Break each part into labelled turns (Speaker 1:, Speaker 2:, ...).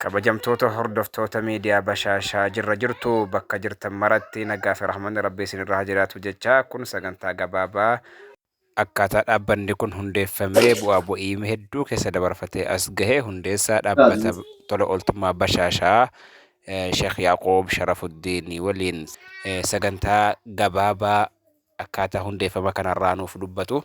Speaker 1: Kabajamtoota hordoftoota miidiyaa Bashaashaa jirra jirtu bakka jirtan maratti nagaa fi rahmanni Rabbii isinirra haa jiraatu jechaa kun sagantaa gabaabaa akkaataa dhaabbanni kun hundeeffamee bu'aa bu'ii hedduu keessa dabarfatee as gahe hundeessaa dhaabbata tola ooltummaa Bashaashaa Sheekh Yaaqoob Sharafuddiin waliin sagantaa gabaabaa akkaataa hundeeffama kanarraa nuuf dubbatu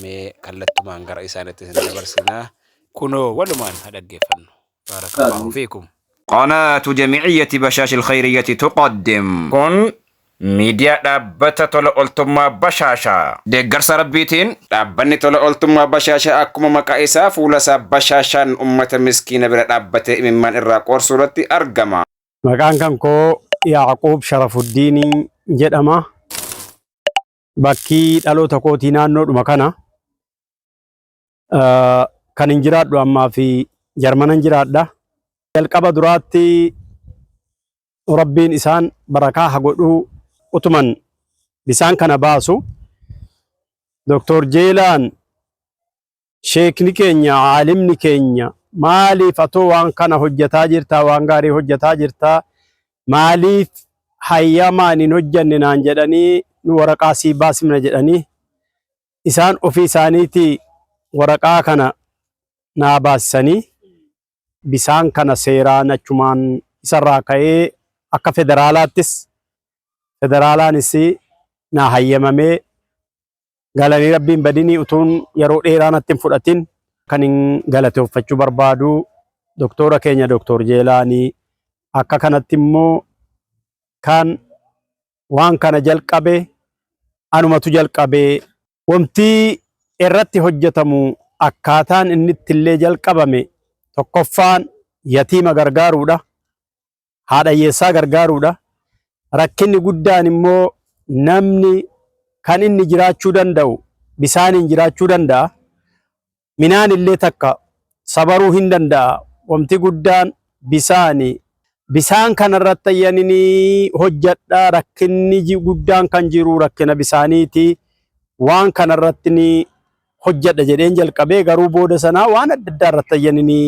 Speaker 1: mee kallattumaan gara isaanitti isin dabarsina. Kunoo walumaan haa dhaggeeffannu. Baarakallahu fiikum.
Speaker 2: قناة جمعية بشاش الخيرية تقدم
Speaker 1: Kun miidiyaa dhaabbata tola ooltummaa Bashaashaa. Deeggarsa Rabbiitiin dhaabbanni tola ooltummaa Bashaashaa akkuma maqaa isaa fuula isaa Bashaashaan uummata miskiina bira dhaabbatee imimmaan irraa qoorsuu irratti argama.
Speaker 3: Maqaan kan koo Yaaquub Sharafuddiinii jedhama. Bakki dhaloota kootii naannoodhuma kana. Kan hin jiraadhu ammaa fi Jarmanan jiraadha. Jalqaba duraatti Rabbiin isaan barakaa haa godhuu utuman bisaan kana baasu. Doktor Jeelaan sheekni keenya aalimni keenya maaliif atoo waan kana hojjetaa jirtaa, waan gaarii hojjetaa jirtaa, maaliif hayyamaan hin hojjanne naan jedhanii, nu waraqaa sii baasifna jedhanii isaan ofii isaaniitii waraqaa kana naa baasisanii bisaan kana seeraan achumaan isarraa ka'ee akka federaalaattis federaalaanis naa hayyamamee galanii Rabbiin badinii utuun yeroo dheeraa natti hin fudhatin kan hin galateeffachuu barbaadu doktora keenya Doktor Jeelaanii. Akka kanatti immoo kan waan kana jalqabe anumatu jalqabe. Wanti irratti hojjetamu akkaataan inni ittillee jalqabame tokkoffaan yatiima gargaaruudha. Haadha hiyyeessaa gargaaruudha. Rakkinni guddaan immoo namni kan inni jiraachuu danda'u bisaaniin jiraachuu danda'a. Minaan illee takka sabaruu hin danda'a. Wanti guddaan bisaani. Bisaan kanarratti ayyaanini hojjedha. Rakkinni guddaan kan jiru rakkina bisaaniiti. Waan kanarratti ni hojjedha jedheen jalqabee, garuu booda sanaa waan adda addaa irratti ayyaanini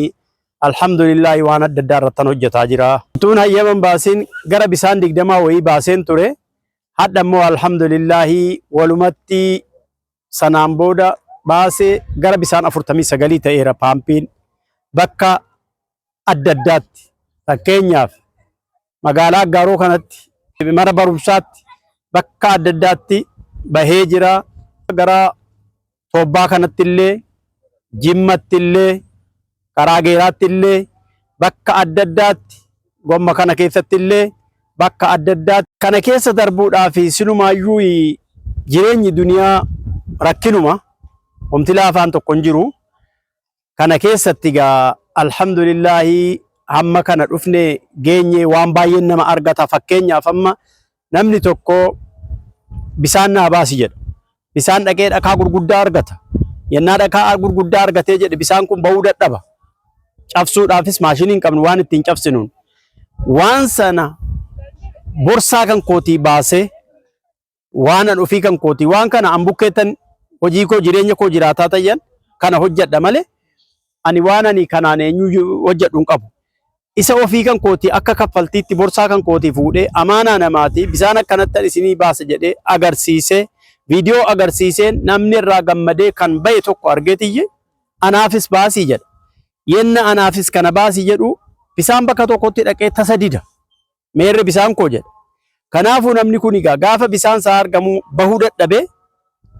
Speaker 3: alhamdulillahi waan adda addaa irrattan hojjetaa jira. Utuun hayyaman baasiin gara bisaan 20 wayii baaseen ture. Hadha immoo alhamdulillahi walumatti sanaan booda baasee gara bisaan 49 ta'eera paampiin bakka adda addaatti. Fakkeenyaaf magaalaa Aggaaroo kanatti, mana barumsaatti, bakka adda addaatti bahee jira. Gara Toobbaa kanatti illee, Jimmatti illee, karaa Geeraatti illee, bakka adda addaatti, gomma kana keessatti illee, bakka adda addaatti. Kana keessa darbuudhaaf silumaayyuu jireenyi duniyaa rakkinuma, homti laafaan tokko hin jiru. Kana keessatti egaa alhamdulillaahi hamma kana dhufne geenye, waan baay'een nama argata. Fakkeenyaaf amma namni tokko bisaan naa baasi jedha. Bisaan dhaqee dhakaa gurguddaa argata. Yennaa dhakaa gurguddaa argatee jedhe bisaan kun bahuu dadhaba. Cabsuudhaafis maashinii hin qabnu waan ittiin cabsinuun. Waan sana borsaa kan kootii baasee waan an ofii kan kootii waan kana an bukkeettan hojii koo jireenya koo jiraataa tayyan kana hojjedha malee ani waan ani kanaan eenyu hojjedhu hin qabu. Isa ofii kan kootii akka kaffaltiitti borsaa kan kootii fuudhee amaanaa namaatii bisaan akkanatti an isinii baasa jedhee agarsiisee, viidiyoo agarsiisee namni irraa gammadee kan bahe tokko argeetiyye anaafis baasii jedha. Yenna anaafis kana baasii jedhu bisaan bakka tokkotti dhaqee tasa dida. Meerre bisaan koo jedha. Kanaafuu namni kun egaa gaafa bisaan isaa argamu bahuu dadhabee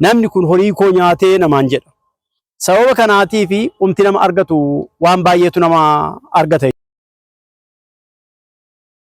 Speaker 3: namni kun horii koo nyaatee namaan jedha. Sababa kanaatii fi humti nama argatu waan baay'eetu nama argata.